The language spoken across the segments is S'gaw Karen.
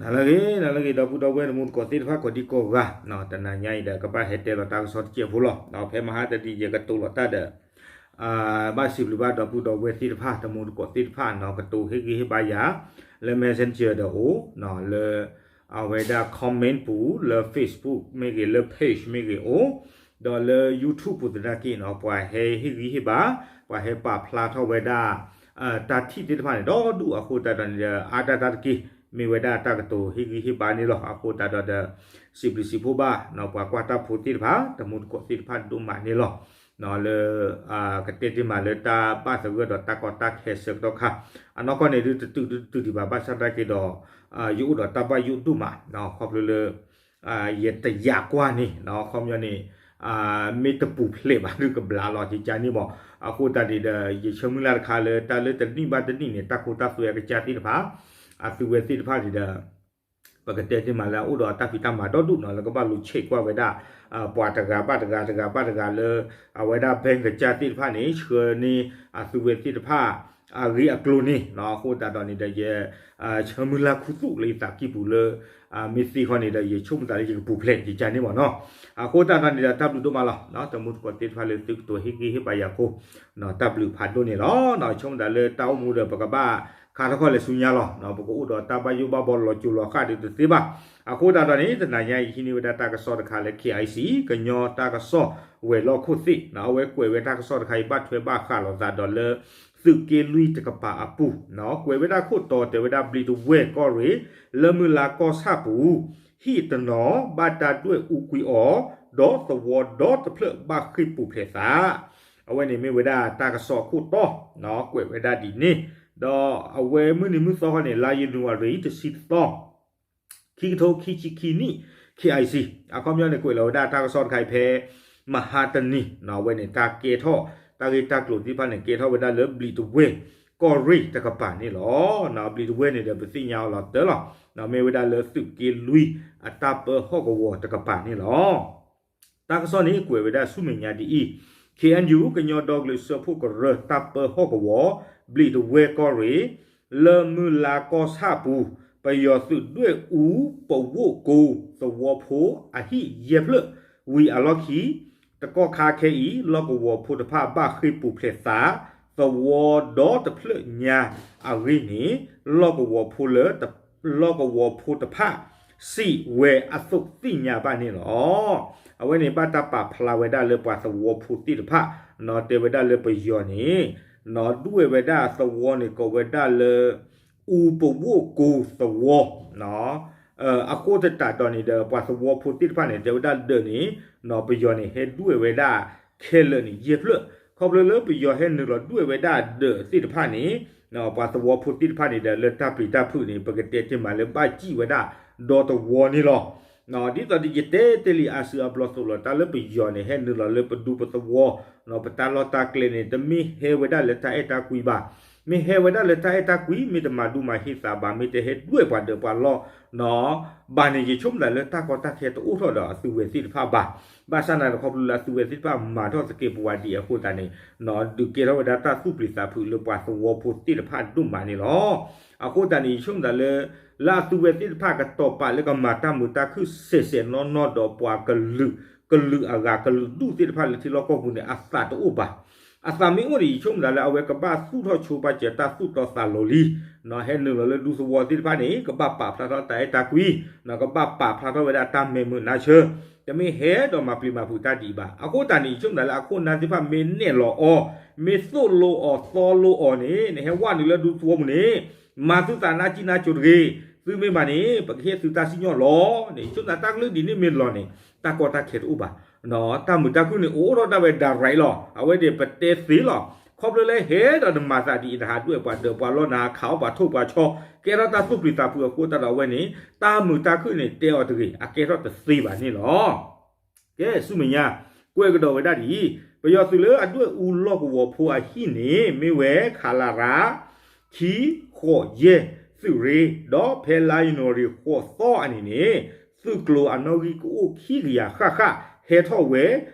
နၤလၢအဂ့ၤ နၤလၢအဂ့ၤ ဒီပုၢ်ဒီဝဲၢ်တံၤသကိးသ့ၣ်တဖၣ် ကိးဒံကိးဂၤ, တနၤညါအံၤဒီး ကဘၣ်ဟဲတဲလီၤတၢ်ကစီၣ်တစဲးဖိလီၤ. ဖဲမဟါတနံၤ ယကတိၤလီၤတၢ်ဒီး ဘၣ်စံးဘျုးဘၣ်ဒီပုၢ်ဒီဝဲၢ်သ့ၣ်တဖၣ် တံၤသကိးသ့ၣ်တဖၣ် ကတိၤဟ့ၣ်ဂံၢ်ဟ့ၣ်ဘါယၤ လၢ Messenger ဒီးအိၣ်, လၢ အဝဲဒၣ် comment ပူၤ လၢ Facebook မ့ၢ်ဂ့ၤ လၢ page မ့ၢ်ဂ့ၤအိၣ်, ဒီးလၢ YouTube ပူၤသနာ်က့နီၤ ပှၤဟဲဟ့ၣ်ဂံၢ်ဟ့ၣ်ဘါ, ပှၤဟဲပာ်ဖျါထီၣ်ဝဲဒၣ် တၢ်ထံၣ်သ့ၣ်တဖၣ်န့ၣ် ဒီဒူၣ်အဃိသတးဒီးန့ၣ်ဒီး အါဒၣ်တၢ်တက့ၢ်, မ့ၢ်ဝဲဒၣ်တၢ်ကတိၤဟ့ၣ်ဂံၢ်ဟ့ၣ်ဘါန့ၣ်လီၤ. အဃိသတးဒီးဒီး စံးဘျုးစံးဖှိၣ်ဘၣ် ပှၤကွၢ်တၢ်ဖိသ့ၣ်တဖၣ် တံၤသကိးသ့ၣ်တဖၣ်ဒိၣ်မးန့ၣ်လီၤ. လၢ ကတဲတ့ၢ်မးလၢတၢ်ဘၣ်သဂၢၢ်ဒီးတၢ်ကီတၢ်ခဲဆၢကတီၢ်ခါ, အနီၢ်ကီၢ်န့ၣ်ဒုးတတုၤဒုးတတုၤဒံးဘၣ် ဘၣ်ဆၣ်သနာ်က့ဒီး ယအိၣ်ဒီးတၢ်ဘၣ်ယိၣ်ဒိၣ်မး ခီဖျိလၢ ယတယာ်ကွၢ်န့ၣ် ခီပညီန့ၣ် မ့ၢ်တပူၤဖျဲးဘၣ်ဒုးကဘျါလီၤကကါန့ၣ်မး. အဃိသတးန့ၣ်ဒီး ယဆၢမုၢ်လၢ်တခါလၢတၢ်လၢတနံၣ်ဘၣ်တနံၣ်န့ၣ် တၢ်ခိတၢ်သွဲအကစၢ်သ့ၣ်တဖၣ် အသုဝဲသ့ၣ်တဖၣ်န့ၣ်ဒီး ပကတဲတ့ၢ်မးလၢအအိၣ်ဒီးတၢ်ဖံးတၢ်မၤဒီဒူၣ်နီၤ လၢကဘၣ်လူၤဆဲးကွၢ်ဝဲဒၣ် ပှၤတဂၤဘၣ်တဂၤ တဂၤဘၣ်တဂၤလၢ အဝဲဒၣ် bank ကစၢ်သ့ၣ်တဖၣ်န့ၣ် ဆှၢန့ၢ်အသုဝဲသ့ၣ်တဖၣ် အဂ့ၢ်အကျိၤန့ၣ် အဃိသတးဒီးန့ၣ်ဒီး ယ ဆၢမုၢ်လၢ်ခူသူၣ်လၢယသးကံၢ်ပူၤလၢ မ့ၢ်သ့ဃီန့ၣ်ဒီး ယဆိကမိၣ်သးလၢယကပူၤဖျဲးယကါန့ၣ်မးနီၤ. အဃိသတးဒီးန့ၣ်ဒီး တၢ်ဘျုးဒိၣ်မးလီၤ. တံၤသကိးသ့ၣ်တဖၣ်လၢသုကတိၤဟ့ၣ်ဂံၢ်ဟ့ၣ်ဘါယၤအဃိ တၢ်ဘျုးဖးဒိၣ်န့ၣ်လီၤ. ဆိကမိၣ်သးလၢတၢ်အိၣ်မူဒီး ပကဘၣ်ခါထီၣ်ခီၣ်လဲၤဆူညါလီၤ. ပကအိၣ်ဒီးတၢ်ဘၣ်ယိၣ်ဘၣ်ဘီလီၤစိၤလီၤဃာ်ဒုးတသ့ဘၣ်. အဃိသတးဒီးန့ၣ် တနၤညါအံၤဟံးန့ၢ်ဝဲဒၣ်တၢ်ကစီၣ်တခါလၢ KIC ကညီတၢ်ကစီၣ်ဝဲၤလီၢ်ခိၣ်သ့ၣ် အဝဲကွဲးဝဲတၢ်ကစီၣ်တခါအံၤ ဘၣ်ထွဲဘၣ်ဃးလိာ်သးဒီးလၢ သုးက့လွံၢ်တကပၤအပူၤ ကွဲးဝဲဒၣ်ခိၣ်တီတဲဝဲဒၣ် ဘျံးတဝဲၢ်ကီၢ်ရ့ၣ် လၢမုၢ်လါကီၢ်ဆၣ်ပူၤ ဟံၣ်တနီၤ ဘၣ်တၢ်ဒွဲၣ်အူကွံာ်အီၤ ဒီးသဝီဒီတဖျၢၣ်ဘၣ်ဃ့ၢ်ပူၤဖျဲးသး. အဝဲန့ၣ်မ့ၢ်ဝဲဒၣ်တၢ်ကစီၣ်ခိၣ်တီ ကွဲးဝဲဒၣ်ဒ်န့ၣ်, ဒီးအဝဲမုၢ်နံၤမုၢ်သီခီန့ၣ် လါယနူၤအါရံၤတဆံတသီ ခံကထိခံဆံခံနံၣ် KIC အခီပညီန့ၣ် ကွဲးလီၤဝဲဒၣ်တၢ်ကစီၣ်တခါအံၤဖဲ မဟါတနံၤ အဝဲန့ၣ် တၢ်ကဲထီၣ် တၢ်ဂ့ၢ်တၢ်ကျိၤသ့ၣ်တဖၣ်န့ၣ် ကဲထီၣ်ဝဲဒၣ်လၢဘျံးတဝဲၢ်ကီၢ်ရ့ၣ်တကပၤန့ၣ်လီၤ. ဘျံးတဝဲၢ်န့ၣ်ဒီး ပသ့ၣ်ညါအီၤလီၤတၢ်လီၤ. မ့ၢ်ဝဲဒၣ်လၢသုးက့လွံၢ်အတၢ်ပၢဟီၣ်ကဝီၤတကပၤန့ၣ်လီၤ. တၢ်ကစီၣ်န့ၣ်ကွဲးဝဲဒၣ်ဆူမဲာ်ညါဒ်အံၤ, KNU ကညီဒီကလုာ်စၢဖှိၣ်ကရၢ တၢ်ပၢဟီၣ်ကဝီၤ ဘျံးတဝဲၢ်ကီၢ်ရ့ၣ် လၢမုၢ်လါကီၢ်ဆၣ်ပူၤ ပယီၤသုးဒွဲၣ်အူပဝိၣ်ကိသဝီဖိအဟံၣ်ယဲၢ်ဖျၢၣ် ဝံၤအလီၢ်ခံ တကီၢ်ခါခဲအံၤ လီၢ်ကဝီၤဖိတဖၣ်ဘၣ်ဃ့ၢ်ပူၤဖျဲးသး သဝီဒီတဖျၢၣ်ညါအဂ့ၢ်န့ၣ် လီၢ်ကဝီၤဖိလၢ လီၢ်ကဝီၤဖိတဖၣ် စံးဝဲအသိးသ့ၣ်ညါဘၣ်န့ၣ်လီၤ. အဝဲန့ၣ်ဘၣ်တၢ်ပာ်ဖျါဝဲဒၣ်လၢပှၤသဝီဖိသ့ၣ်တဖၣ် တဲဝဲဒၣ်လၢပယီၤန့ၣ် ဒွဲၣ်ဝဲဒၣ်သဝီန့ၣ် ကိးဝဲဒၣ်လၢ အူပဝိၣ်ကိသဝီ အဃိသတးဒီးန့ၣ်ဒီး ပှၤသဝီဖိသ့ၣ်တဖၣ်န့ၣ် တဲဝဲဒၣ်ဒၢးန့ၣ် ပယီၤန့ၣ် ဟဲဒွဲၣ်ဝဲဒၣ်ခဲလၢာ်န့ၣ် ယဲၢ်ဖျၢၣ် ခီဖျိလၢပယီၤဟဲနုာ်လီၤဒွဲၣ်ဝဲဒၣ်ဒၢးသ့ၣ်တဖၣ်န့ၣ် ပှၤသဝီဖိသ့ၣ်တဖၣ်န့ၣ်ဒီး လၢတၢ်ပျံၤတၢ်ဖုးန့ၣ် ပကတဲတ့ၢ်မးလၢဘၣ်စံၣ်ဝဲဒၣ်ဒီသဝီန့ၣ်လီၤ. ဒ်သိးဒီးယတဲတ့ၢ်လံအါစုအါဘျီသိးလီၤ တၢ်လၢပယီၤန့ၣ် ဟဲနုာ်လီၤလၢပဒူပသဝီ ပတၢ်လီၢ်တၢ်ကျဲန့ၣ် တမ့ၢ်ဟဲဝဲဒၣ်လၢတၢ်အဲၣ်တၢ်ကွံဘၣ်. မ့ၢ်ဟဲဝဲဒၣ်လၢတၢ်အဲၣ်တၢ်ကွံ မ့ၢ်တမၤဒူမၤဟ့သးဘၣ် မ့ၢ်တဟဲဒွဲၣ်ပှၤဒၢးပှၤလီၢ် ဘၣ်န့ၣ် ယဆိကမိၣ်သးလၢတၢ်ကီတၢ်ခဲတအိၣ်ထီၣ်ဒီးအသုဝဲသ့ၣ်တဖၣ်ဘၣ်. ဘၣ်ဆၣ်သနာ်ဒီးခီဖျိလၢအသုဝဲသ့ၣ်တဖၣ်မၤထီၣ်သကဲးပဝးဒံးအဃိသတးန့ၣ် ဒုးကဲထီၣ်ဝဲဒၣ်တၢ်သူၣ်ပျံၤသးဖုးလၢပှၤသဝီဖိသ့ၣ်တဖၣ်ဒိၣ်မးန့ၣ်လီၤ. အဃိသတးန့ၣ် ယဆိကမိၣ်သးလၢ လၢအသုဝဲသ့ၣ်တဖၣ်ကတီၤပာ်လၢကမၤတၢ်မုာ်တၢ်ခုၣ်စဲးစဲးနီၢ်နီၢ်ဒီးပှၤကလုာ် ကလုာ်အဂၤကလုာ်ဒူၣ်သ့ၣ်တဖၣ်လၢထံလီၢ်ကီၢ်ပူၤန့ၣ် အသးတအိၣ်ဘၣ်. အသးမ့ၢ်အိၣ်န့ၣ် ယဆိကမိၣ်သးလၢအဝဲကဘၣ်သူၣ်ထီၣ်ဆိပာ်စၢၤတၢ်သူၣ်တီသးလိၤလံ. ဟဲနုာ်လီၤလၢဒူသဝီသ့ၣ်တဖၣ်န့ၣ် ကဘၣ်ပာ်ဖျါထီၣ်တၢ်အဲၣ်တၢ်ကွံ, ကဘၣ်ပာ်ဖျါထီၣ်ဝဲဒၣ်တၢ်မဲာ်မုာ်နါဆၢ, တမ့ၢ်ဟဲဒီးမၤပျံၤမၤဖုးတၢ်ဒံးဘၣ်. အဃိသတးန့ၣ် ယဆိကမိၣ်သးလၢအခိၣ်အနၢ်သ့ၣ်တဖၣ်မ့ၢ်နဲၣ်လီၤအီၤ, မ့ၢ်သိၣ်လိအီၤသီလိအီၤန့ၣ် နဟဲဝဲနုာ်လၢဒူသဝီပူၤန့ၣ် မၤသုသးနါစံၣ်နါစိၤတဂ့ၤ, သုမ့ၢ်ဘၣ်န့ၣ် ပကဟ့ၣ်သုတၢ်စံၣ်ညီၣ်လီၤန့ၣ် ယဆိကမိၣ်သးတၢ်ကလုၢ်ဒ်န့ၣ်မ့ၢ်လီၤန့ၣ် တၢ်ကီတၢ်ခဲတအိၣ်ဘၣ်. တၢ်မုာ်တၢ်ခုၣ်န့ၣ် အိၣ်ထီၣ်ဒၣ်ဝဲ direct လီၤ. အဝဲန့ၣ်ပတဲသ့လီၤ. ခီဖျိလၢဟဲဒီးနမၤသးဒ်အံၤ နဟးဒွဲၣ်ပှၤဒၢးပှၤလီၢ် နဟးခးအီၣ်ပှၤထိၣ်ပှၤဆီ ကဲထီၣ်တၢ်သူၣ်ပျံၤသးဖုးအဃိသတးဒီးအဝဲန့ၣ် တၢ်မုာ်တၢ်ခုၣ်န့ၣ် တဲအီၤတဂ့ၤ အကဲထီၣ်တသ့ဘၣ်န့ၣ်လီၤ. ကဲ ဆူမဲာ်ညါ ကွဲးကဒီးဝဲဒၣ်ဒ်အံၤ, ပယီၤသုးလၢအဒွဲၣ်အူလီၢ်ကဝီၤဖိအဟံၣ်န့ၣ် မ့ၢ်ဝဲ ခလရ ခံဃိးယဲၢ် သုးရ့ၣ် ဒီးဖဲလါယနူၤအါရံၤဃိးသီအနံၤန့ၣ် သုးကျိၤအနီၣ်ဂံၢ်ကအိၣ်ခံကယၤဃၣ်ဃၣ် ဟဲထီၣ်ဝဲ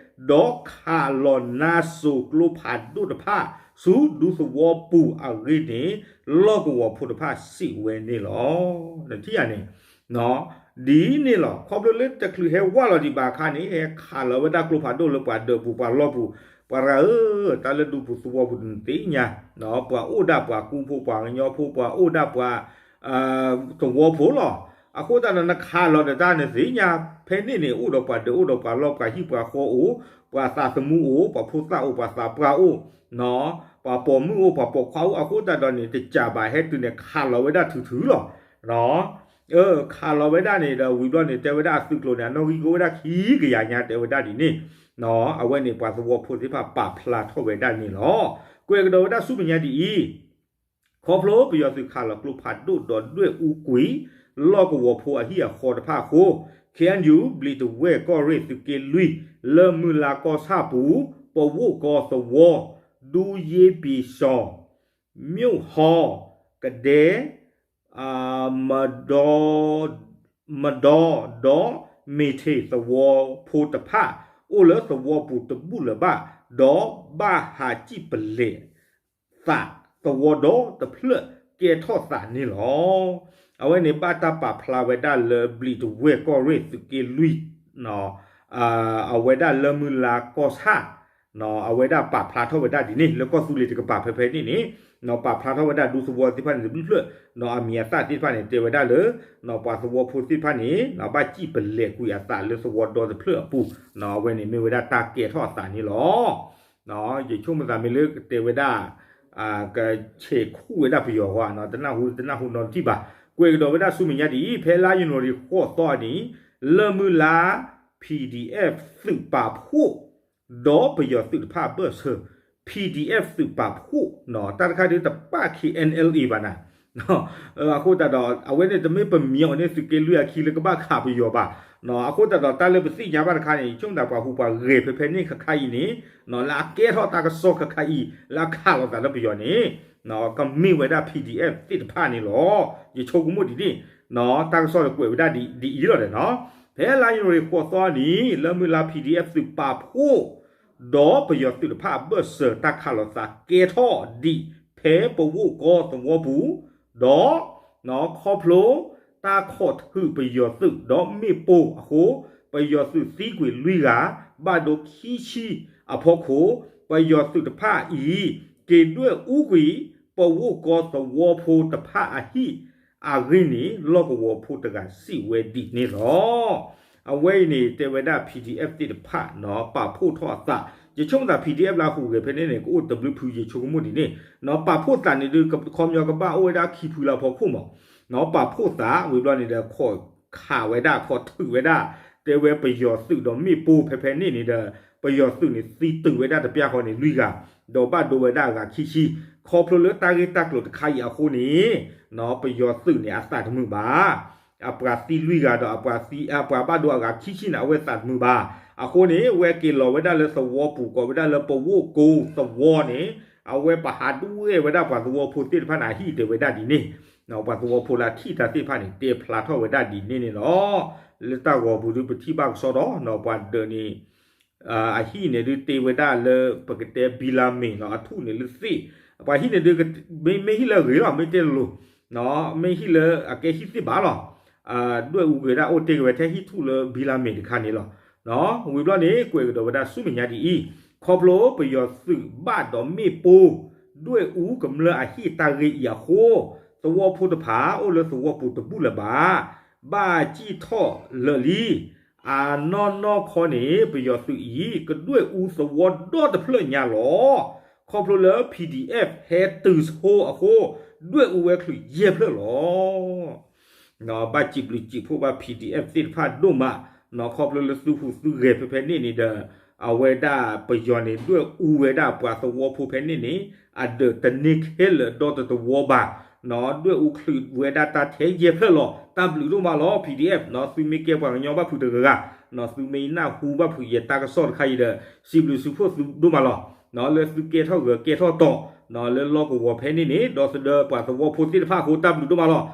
ဒီးခးလီၤနါစိၤကျိဖးဒိၣ်တဖၣ် ဆူဒူသဝီပူၤအဂ့ၢ်န့ၣ် လီၢ်ကဝီၤဖိတဖၣ်စံးဝဲန့ၣ်လီၤ. နထံၣ်ဧါန့ၣ် ဒ်န့ၣ်လီၤ. ခီဖျိလၢတချုးဟဲဝးလီၤဒံးဘၣ်အခါန့ၣ် ဟဲခးလီၤဝဲဒၣ်ကျိဖးဒိၣ်လၢပှၤဒၢးပူၤပှၤလီၢ်ပူၤ, ပှၤရၤဧၢ, တၢ်လၢဒူပူၤသဝီပူၤတနသ့ၣ်ညါ, ပှၤအိၣ်ဒၣ်ပှၤကူဖိပှၤကညီဖိ ပှၤအိၣ်ဒၣ်ပှၤ သဝီဖိလီၤ. အဃိသတးဒီးနခးလီၤဒီးတၢ်နသ့ၣ်ညါ, ဖဲန့ၣ်န့ၣ် အိၣ်ဒီးပှၤဒၢးအိၣ်ဒီးပှၤလီၢ် ပှၤဟံၣ်ပှၤဃီအိၣ်, ပှၤသးသမူအိၣ်, ပှၤဖိသၣ်အိၣ် ပှၤသးပှၢ်အိၣ်, ပှၤပိာ်မုၣ်အိၣ် ပှၤပိာ်ခွါအိၣ်, အဃိသတးဒီးန့ၣ် တစံးဘၣ်ဟဲတုၤန့ၣ် ခးလီၤဝဲဒၣ်ထုထုလီၤ. ခးလီၤဝဲဒၣ်န့ၣ်ဒီးဝံၤဘျီန့ၣ် တဲဝဲဒၣ်အသုးကျိၤန့ၣ် အနီၣ်ဂံၢ်ကအိၣ်ဝဲဒၣ်ခံကယၤညါ တဲဝဲဒၣ်ဒ်န့ၣ်, အဝဲန့ၣ်ပှၤသဝီဖိသ့ၣ်တဖၣ်ပာ်ဖျါထီၣ်ဝဲဒၣ်န့ၣ်လီၤ. ကွဲးကဒီးဝဲဒၣ်ဆူမဲာ်ညါဒ်အံၤ, ခီဖျိပယီၤသုးခးလီၤကျိဖးဒိၣ်ဒီးဒွဲၣ်အူကွံာ် လီၢ်ကဝီၤဖိအဟံၣ်အဃီတဖၣ်အဃိ, ခ့ၣ်အဲၣ်ယူၣ် ဘျံးတဝဲၢ် ကီၢ်ရ့ၣ် သုးက့လွံၢ် လၢမုၢ်လါကီၢ်ဆၣ်ပူၤ ပဝိၣ်ကီသဝီ ဒူယ့ပံၤစီၤ မၠိၣ်ဟီ ကဒဲ မဒီ ဒီးမ့ၤထ့းသဝီဖိတဖၣ် အိၣ်လၢသဝီပူၤတဘူၣ်လၢၤဘၣ်, ဒီးဘၣ်ဟးစံၣ်ပလဲးသးသဝီဒီတဖျၢၣ်ကဲထီၣ်သးန့ၣ်လီၤ. အဝဲန့ၣ်ဘၣ်တၢ်ပာ်ဖျါဝဲဒၣ်လၢဘျံးတဝဲၢ် ကီၢ်ရ့ၣ် သုးက့လွံၢ် အဝဲဒၣ်လၢမုၢ်လါကီၢ်ဆၣ် အဝဲဒၣ်ပာ်ဖျါထီၣ်ဝဲဒၣ်ဒ်န့ၣ် လၢကီၢ်သူလ့ၤတကပၤဖဲဖဲန့ၣ်န့ၣ် ပာ်ဖျါထီၣ်ဝဲဒၣ်ဒူသဝီသ့ၣ်တဖၣ်န့ၣ်တဘျုးဖျၢၣ်, အမံၤအသၣ်သ့ၣ်တဖၣ်န့ၣ် တဲဝဲဒၣ်လၢ ပှၤသဝီဖိသ့ၣ်တဖၣ်န့ၣ် ဘၣ်စံၣ်ပလဲးကွံာ်အသးလၢသဝီဒီတဖျၢၣ်အပူၤ, အဝဲန့ၣ်မ့ၢ်ဝဲဒၣ်တၢ်ကဲထီၣ်အသးန့ၣ်လီၤ. ယဆိကမိၣ်သးမ့ၢ်လၢကတဲဝဲဒၣ် ကဆဲးခူၣ်ဝဲဒၣ်ပယီၤဃီ တနၢ်ဟူတနၢ်ဟူနီတထံၣ်ဘၣ်. ကွဲးကဒီးဝဲဒၣ်ဆူမဲာ်ညါဒ်အံၤ, ဖဲလါယနူၤအါရံၤဃိးသီအနံၤ လၢမုၢ်လါ PDF သုးပာ်ဖှိၣ် ဒီးပယီၤသုးတဖၣ်အဘၢၣ်စၢၤ PDF သုးပာ်ဖှိၣ်, တၢ်တခါဒ်တပၣ် KNLA ဘၣ်နၤ အဃိသတးဒီး အဝဲန့ၣ်တမ့ၢ်ပမ့ၢ်အီၤန့ၣ်သုးက့လွံၢ်အခံလၢကဘၣ်ခးပယီၤဘၣ်. အဃိသတးဒီးတၢ်လၢပသ့ၣ်ညါဘၣ်တခါန့ၣ် ဆိကမိၣ်သးပှၤဟူးပှၤဂဲၤဖဲဖဲန့ၣ်ခဲခါအံၤန့ၣ် လၢအကဲထီၣ်တၢ်ကစီၣ်ခဲခါအံၤ လၢအခးလိာ်သးလၢပယီၤန့ၣ် ကမ့ၢ်ဝဲဒၣ် PDF သ့ၣ်တဖၣ်န့ၣ်လီၤ. ယဆိကမိၣ်ဒ်န့ၣ် တၢ်ကစီၣ်တကွဲးဝဲဒၣ်ဒ်အံၤလီၤဒီး ဖဲလါယနူၤအါရံၤဃိးသီအနံၤ လၢမုၢ်လါ PDF သုးပာ်ဖှိၣ် ဒီးပယီၤသုးတဖၣ်အဘၢၣ်စၢၤတၢ်ခးလိာ်သးကဲထီၣ်ဒံးဖဲပဝိၣ်ကီသဝီပူၤ, ဒီး ခီဖျိတၢ်ခိးထုးပယီၤသုးဒီးမ့ၣ်ပိၢ်အဃိ ပယီၤသုးသံကွံာ်လွံၢ်ဂၤ ဘၣ်ဒိခံဆံအဖီခိၣ် ပယီၤသုးတဖၣ်အံၤ က့ၤဒွဲၣ်အူကွံာ် ပဝိၣ်ကီသဝီဖိတဖၣ်အဟံၣ်အဂ့ၢ်န့ၣ် လီၢ်ကဝီၤဖိတဂၤစံးဝဲဒ်န့ၣ်လီၤ. အဝဲအံၤန့ၣ် တဲဝဲဒၣ် PDF သ့ၣ်တဖၣ် ပာ်ဖှိၣ်ထီၣ်အသး, ယဆိကမိၣ်သး PDF လၢဟူးဂဲၤဖဲန့ၣ်န့ၣ် ကအိၣ်တဘျုးဖု ယဆိကမိၣ်ဒ်န့ၣ်, ပာ်ဖှိၣ်သးန့ၣ်ဒုး ခီပညီကဘၣ်အိၣ်ဝဲဒၣ်ခံဖုလၢအဖီခိၣ်မး, ပာ်ဖှိၣ်သးဝံၤဘျီန့ၣ်ဒီး ခိးခးဝဲဒၣ် ခိးထုးဝဲဒၣ် တဲဝဲပယီၤသုးဒီးမ့ၣ်ပိၢ်ဖဲဖဲန့ၣ်န့ၣ်ဒီး ပယီၤသုးန့ၣ်သံတုာ်ဝဲဒၣ်တပျၢ်ဃီန့ၣ်လွံၢ်ဂၤ, ဒီးဘၣ်ဒိဝဲဒၣ်အဂၤခံဆံ, ခီဖျိလၢတၢ်ဂ့ၢ်တၢ်ကျိၤတခါအံၤအဃိန့ၣ် ပယီၤသုးန့ၣ်အသးတမုာ်ဘၣ် အပှၤသံလွံၢ်ဂၤဒီးအပှၤသံ အပှၤဘၣ်ဒိအဂၤခံဆံန့ၣ် အဝဲသးတမုာ်ဘၣ်. အဃိန့ၣ် ဝဲက့ၤလီၤဝဲဒၣ်လၢသဝီပူၤ ကိးဝဲဒၣ်လၢပဝိၣ်ကိသဝီန့ၣ် အဝဲပဟးဒွဲၣ်ဝဲဒၣ်ပှၤသဝီဖိသ့ၣ်တဖၣ်န့ၣ် အဟံၣ်တဲဝဲဒၣ်ဒ်န့ၣ်, ပှၤသဝီဖိလၢအထံၣ်တၢ်သ့ၣ်တဖၣ်န့ၣ် တဲဖျါထီၣ်ဝဲဒၣ်ဒ်န့ၣ်န့ၣ်လီၤ. လၢတၢ်ဂီၤပူၤဒုးပထံၣ်ဘၣ်ကစီဒီး ပှၤဒၢးန့ၣ် အဟံၣ်န့ၣ်ဒုးတ့ဝဲဒၣ်လၢပကတဲဘံလါမ့ၤနီၤ အထူၣ်န့ၣ်လၢသ့ၣ်, ပှၤဟံၣ်န့ၣ်ဒုး မ့ၢ်ဟံၣ်လၢအဂ့ၤလီၤ မ့ၢ်တဲလိၤ, မ့ၢ်ဟံၣ်လၢအကဲဟံၣ်သ့ၣ်ဘၣ်လီၤ. ဒွဲၣ်အူကွံာ်ဝဲဒၣ်အိၣ်တ့ၢ်က့ၤဝဲထဲဟံၣ်ထူၣ်လၢဘံလါမ့ၤတခါန့ၣ်လီၤ. ဝံၤဘျီန့ၣ် ကွဲးကဒီးဝဲဒၣ်ဆူမဲာ်ညါဒ်အံၤ, ခီဖျိပယီၤသုးဘၣ်ဒီးမ့ၣ်ပိၢ် ဒွဲၣ်အူကမျၢၢ်အဟံၣ်တၢ်ဂ့ၢ်အံၤအဃိ, သဝီဖိတဖၣ်အိၣ်လၢသဝီပူၤတဘူၣ်လၢၤဘၣ် ဘၣ်စံၣ်ထီၣ်လၢာ်လံ. အနီၢ်နီၢ်ခီန့ၣ် ပယီၤသုးအံၤ ကဒွဲၣ်အူသဝီဒီတဖျၢၣ်ညါလီၤ. ခီဖျိလၢ PDF ဟဲတုၤဆိအဃိ, ဒွဲၣ်အူဝဲချုးယဲၢ်ဖျၢၣ်လီၤ. ဘၣ်စံးဘျုးစံးဖှိၣ်ဘၣ် PDF သ့ၣ်တဖၣ်ဒိၣ်မး, ခီဖျိလၢသုဟူးသုဂဲၤဖဲဖဲန့ၣ်န့ၣ်ဒီး အဝဲဒၣ်ပယီၤန့ၣ် ဒွဲၣ်အူဝဲဒၣ်ပှၤသဝီဖိဖဲန့ၣ်န့ၣ် အဒၢးတန့ၢ်ခဲလၢာ်ဒီတသဝီဘၣ်, ဒွဲၣ်အူချုးဝဲဒၣ်တၢ်ထဲယဲၢ်ဖျၢၣ်လီၤ. တၢ်ဘျုးဒိၣ်မးလီၤ PDF, သုမ့ၢ်ကဲပှၤကညီဘၣ်ဖုးတဂၤဂၤ, သုမ့ၢ်နၢ်ဟူဘၣ်ဖုးယဲတၢ်ကစီၣ်တခါအံၤဒီး စံးဘျုးစံးဖှိၣ်သုဒိၣ်မးလီၤ. လၢသုကဲထီၣ်ဂၢၤကဲထီၣ်တီၤ လၢလီၢ်ကဝီၤဖဲန့ၣ်န့ၣ် ဒီသဒၢပှၤသဝီဖိသ့ၣ်တဖၣ်အဃိ တၢ်ဘျုးဒိၣ်မးလီၤ.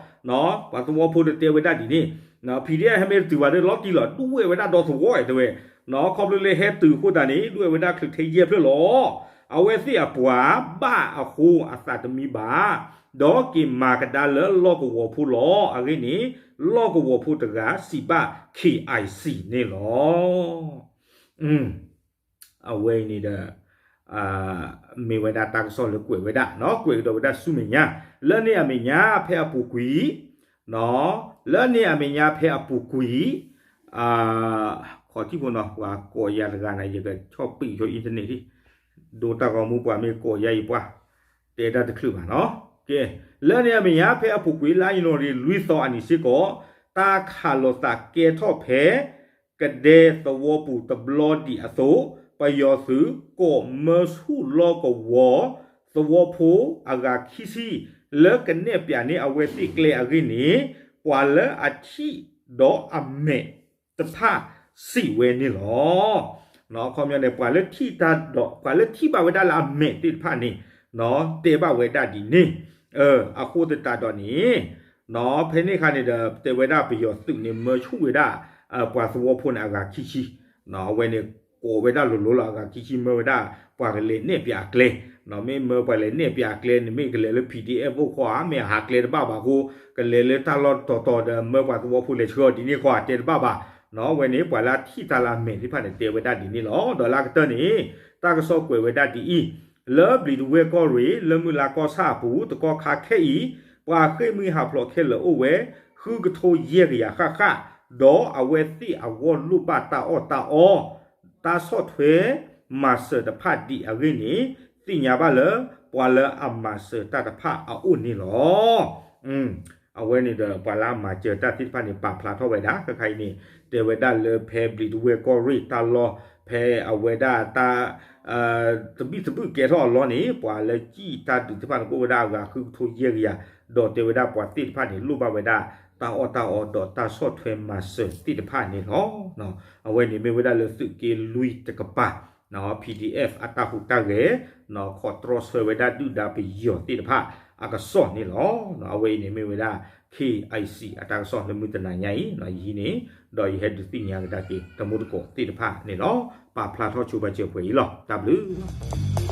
ပှၤသဝီဖိဒီးတဲဝဲဒၣ်ဒ်န့ၣ်, PDF ဟဲမ့ၢ်တတုၤဘၣ်ဒီးလီၤတံၢ်လီၤ ဒွဲၣ်ဝဲဒၣ်ဒီသဝီတဲဝဲ, ခီဖျိလၢဟဲတုၤအဃိသတးန့ၣ် ဒွဲၣ်ဝဲဒၣ်ချုးထဲယဲၢ်ဖျၢၣ်လီၤ. အဝဲသ့ၣ်အပှၤဘၣ်အဃိအသးတမံဘၣ်, ဒီးက့ၤမၤကဒါလၢလီၢ်ကဝီၤဖိလီၤ. အဂ့ၢ်န့ၣ် လီၢ်ကဝီၤဖိတဂၤစံးဘၣ် KIC န့ၣ်လီၤ. အဝဲအံၤန့ၣ်ဒီး မ့ၢ်ဝဲဒၣ်တၢ်ကစီၣ်လၢကွဲးဝဲဒၣ်, ကွဲးကဒီးဝဲဒၣ်ဆူမဲာ်ညါ, လၢန့ၣ်အမဲာ်ညါဖဲအပူၤကွံာ်, လၢန့ၣ်အမဲာ်ညါဖဲအပူၤကွံာ်, ခီၣ်ထံးဖိနီၤ ပှၤကိးယၤတဂၤန့ၣ် ယကဆီၣ်ပံာ်ဆိ internet ဒံး, ဒိတၢ်ဂီၤမူပှၤမ့ၢ်ကိးယၤအံၤပှၤ တဲတၢ်တချုးဘၣ်နီၤ. ကဲ, လၢန့ၣ်အမဲာ်ညါဖဲအပူၤကွံာ် လါယနူၤအါရံၤလွံၢ်သီအနံၤစ့ၢ်ကီး, တၢ်ခးလိာ်သးကဲထီၣ်ဖဲ ကဒဲသဝီပူၤတဘျီဒံးအသိး, ပယီၤသုးကိးမၢဆူၣ်လီၢ်ကဝီၤသဝီဖိအဂၤခံဆံ လၢကနဲၣ်ပၠးန့ၢ်အဝဲသ့ၣ်ကျဲအဂ့ၢ်န့ၣ်, ပှၤလၢအထံၣ်ဒီးအမဲာ်တဖၣ်စံးဝဲန့ၣ်လီၤ. အခီပညီန့ၣ် ပှၤလၢထံၣ်တၢ်ဒီး ပှၤလၢထံၣ်ဘၣ်ဝဲဒၣ်လၢအမဲာ်သ့ၣ်တဖၣ်န့ၣ် တဲဘၣ်ဝဲဒၣ်ဒ်န့ၣ်, အဃိသတးဒီးန့ၣ် ဖဲန့ၣ်အခါန့ၣ်ဒီး တဲဝဲဒၣ်ပယီၤသုးန့ၣ် မၢဆူၣ်ဝဲဒၣ် ပှၤသဝီဖိန့ၣ်အဂၤခံဆံ, အဝဲန့ၣ် ကိးဝဲဒၣ်လိၤလိၤလီၤ အဂၤခံဆံ မၢဝဲဒၣ်ပှၤကလဲၤနဲၣ်ပၠးအကျဲ, မ့ၢ်မၢပှၤလဲၤနဲၣ်ပၠးအကျဲန့ၣ် မ့ၢ်ကလဲၤလၢ PDF အိၣ်ခိးဧါ မ့ၢ်ဟးကျဲတဘၣ်ဘၣ်အဃိ ကလဲၤလၢတၢ်လီၢ်တတီၤတီၤဒီး မၢပှၤသဝီဖိလဲၤဆှၢအီၤဒ်န့ၣ်ဃီ တဲတဘၣ်ဘၣ်. အဝဲန့ၣ် ပှၤလၢအထံၣ်တၢ်လၢအမဲာ်သ့ၣ်တဖၣ်န့ၣ် တဲဝဲဒၣ်ဒ်န့ၣ်လီၤ. ဒီးလၢအကတၢၢ်န့ၣ် တၢ်ကစီၣ်ကွဲးဝဲဒၣ်ဒ်အံၤ, လၢဘျံးတဝဲၢ်ကီၢ်ရ့ၣ် လၢမုၢ်လါကီၢ်ဆၣ်အပူၤ တကီၢ်ခါခဲအံၤ ပှၤဃ့ၢ်မှံဟးဖျိးခဲလၢာ်အိၣ်ဝဲ ဃုကထိယဲၢ်ကယၤဃၣ်ဃၣ်, ဒီးအဝဲသ့ၣ်အဂီၢ်လိၣ်ဘၣ်တၢ်အီၣ်တၢ်အီ တၢ်ဆီၣ်ထွဲမၤစၢၤတဖၣ်ဒ်အဂ့ၢ်န့ၣ် သ့ၣ်ညါဘၣ်လၢ ပှၤလၢအမၤစၢၤတၢ်တဖၣ်အအိၣ်န့ၣ်လီၤ. အဝဲန့ၣ်ဒီး ပှၤလၢအမၤစၢၤတၢ်သ့ၣ်တဖၣ်န့ၣ် ပာ်ဖျါထီၣ်ဝဲဒၣ် ခဲခါအံၤန့ၣ် တဲဝဲဒၣ်လၢဖဲဘျံးတဝဲၢ်ကီၢ်ရ့ၣ်တၢ်လီၢ် ဖဲအဝဲဒၣ်တၢ် သဘံၣ်သဘုၣ်ကဲထီၣ်အလီၢ်န့ၣ် ပှၤလၢစံၣ်တၢ်ဒုးသ့ၣ်တဖၣ်န့ၣ် ကအိၣ်ဝဲဒၣ်အဂၤဃုကထိယဲၢ်ကယၤ, ဒီးတဲဝဲဒၣ်ပှၤသ့ၣ်တဖၣ်န့ၣ် လိၣ်ဘၣ်ဝဲဒၣ် တၢ်အီၣ်တၢ်အီဒီးတၢ်ဆီၣ်ထွဲမၤစၢၤသ့ၣ်တဖၣ်န့ၣ်လီၤ. အဝဲန့ၣ်မ့ၢ်ဝဲဒၣ်လၢသုးက့လွံၢ်တကပၤ PDF အတၢ်ဟူးတၢ်ဂဲၤ ခီၣ်တြီဆၢဝဲဒၣ်ဒုၣ်ဒါပယီၤသ့ၣ်တဖၣ်အကစီၣ်န့ၣ်လီၤ. အဝဲအံၤန့ၣ်မ့ၢ်ဝဲဒၣ် KIC အတၢ်ကစီၣ်လၢမုၢ်တနၤညါအံၤ ယဟံးန့ၢ် ဒီးယဟဲဒုးသ့ၣ်ညါကဒါက့ၤ တမူတကိးသ့ၣ်တဖၣ်န့ၣ်လီၤ. ပာ်ဖျါထီၣ်ဆိပာ်စၢၤပှဲၤအံၤလီၤ. တၢ်ဘျုးလီၤ.